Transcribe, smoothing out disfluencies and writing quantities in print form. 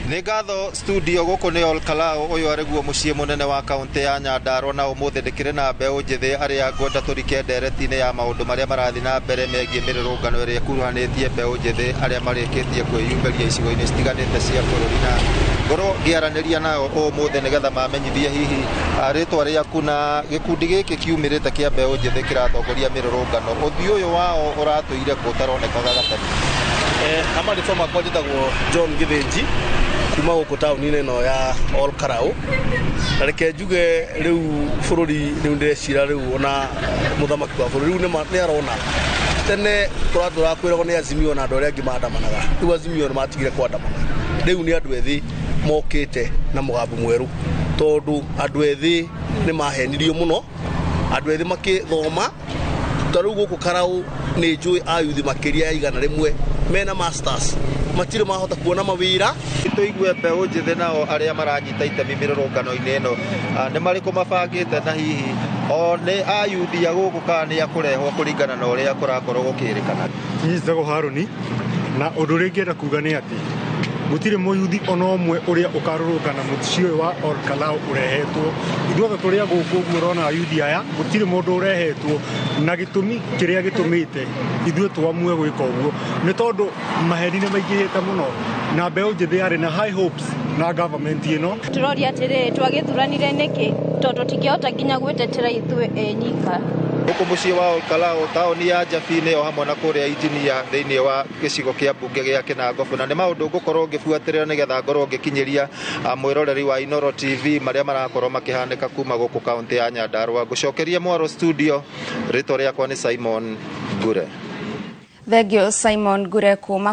Nĩ ngatho studio. Gũkũ nĩ Ol Kalou, ũyũ arĩguo mũciĩ mũnene wa kaũntĩ ya Nyandarua, na ũmũthĩ ndĩkĩrĩ na mbeũ njĩthĩ arĩa ngwenda tũrike ndereti-inĩ ya maũndũ marĩa marathiĩ na mbere megiĩ mĩrũrũngano ĩrĩa ĩkuruhanĩtie mbeũ njĩthĩ arĩa marĩkĩtie kwĩyumĩria icigo-inĩ citiganĩte cia bũrũri, na ngorwo ngĩaranĩria nao ũmũthĩ nĩgetha mamenyithie hihi rĩtwa rĩaku na gĩkundi gĩkĩ kiumĩrĩte kĩa mbeũ njĩthĩ kĩratongoria mĩrũrũngano, ũthiũ ũyũ wao ũratũire kũ ũtaronekaga gatene. Amarĩtwa makwa njĩtagwo John Gĩthĩnji kuma gũkũ taũni-inĩ ĩno ya Ol Kalou, na reke njuge rĩu bũrũri rĩu ndĩrecira rĩu ona mũthamaki wa bũrũri rĩu nĩ arona. Tene tũratũraga kwĩragwo nĩ Azimio na andũ arĩa angĩ mandamanaga. Rĩu Azimio nĩ matigire kwandamana, rĩu nĩ andũ ethĩ mokĩte na mũgambo mwerũ, tondũ andũ ethĩ nĩ mahenirio mũno, andũ ethĩ makĩthoma. Ta rĩu gũkũ Karau nĩ njũĩ ayuthi makĩria ya 100 mena masters matirĩ mahota kuona mawĩra. Tũigue mbeũ njĩthĩ nao arĩa maranyita itemi mĩrũrũngano-inĩ ĩno, nĩ marĩkũ mabangĩte, na hihi o nĩ ayuthi a gũkũ kana nĩ akũrehwo kũringana na ũrĩa kũrakorwo gũkĩrĩkana. Niĩ njĩtagwo Harũni, na ũndũ ũrĩa ingĩenda kuga nĩ atĩ gũtirĩ mũyuthi ona ũmwe ũrĩa ũkarũrũngana mũciĩ ũyũ wa Ol Kalou ũrehetwo. Ithuothe tũrĩ a gũkũ ũguo ũrona ayuthi aya, gũtirĩ mũndũ ũrehetwo, na gĩtũmi kĩrĩa gĩtũmĩte ithuĩ twamue gwĩka ũguo nĩ tondũ maheni nĩ maingĩhĩte mũno na mbeũ njĩthĩ yarĩ na high hopes na government ĩno. Tũroria atĩrĩrĩ, twagĩthuranire nĩkĩ tondũ tũtingĩhota nginya gwĩtetera ithuĩ enyika? Gũkũ mũciĩ wa Ol Kalou, taũni ya Njabi-inĩ o hamwe na kũrĩa Injinia thĩinĩ wa gĩcigo kĩa mbunge gĩa Kĩnangobu, na nĩ maũndũ ngũkorwo ngĩbuatĩrĩra nĩgetha ngorwo ngĩkinyĩria mwĩroreri wa Inooro TV marĩa marakorwo makĩhanĩka kuma gũkũ kaũntĩ ya Nyandarua. Ngũcokerie mwaro studio, rĩtwa rĩakwa nĩ Simon Ngure. Thengio, Simon Ngure kuma.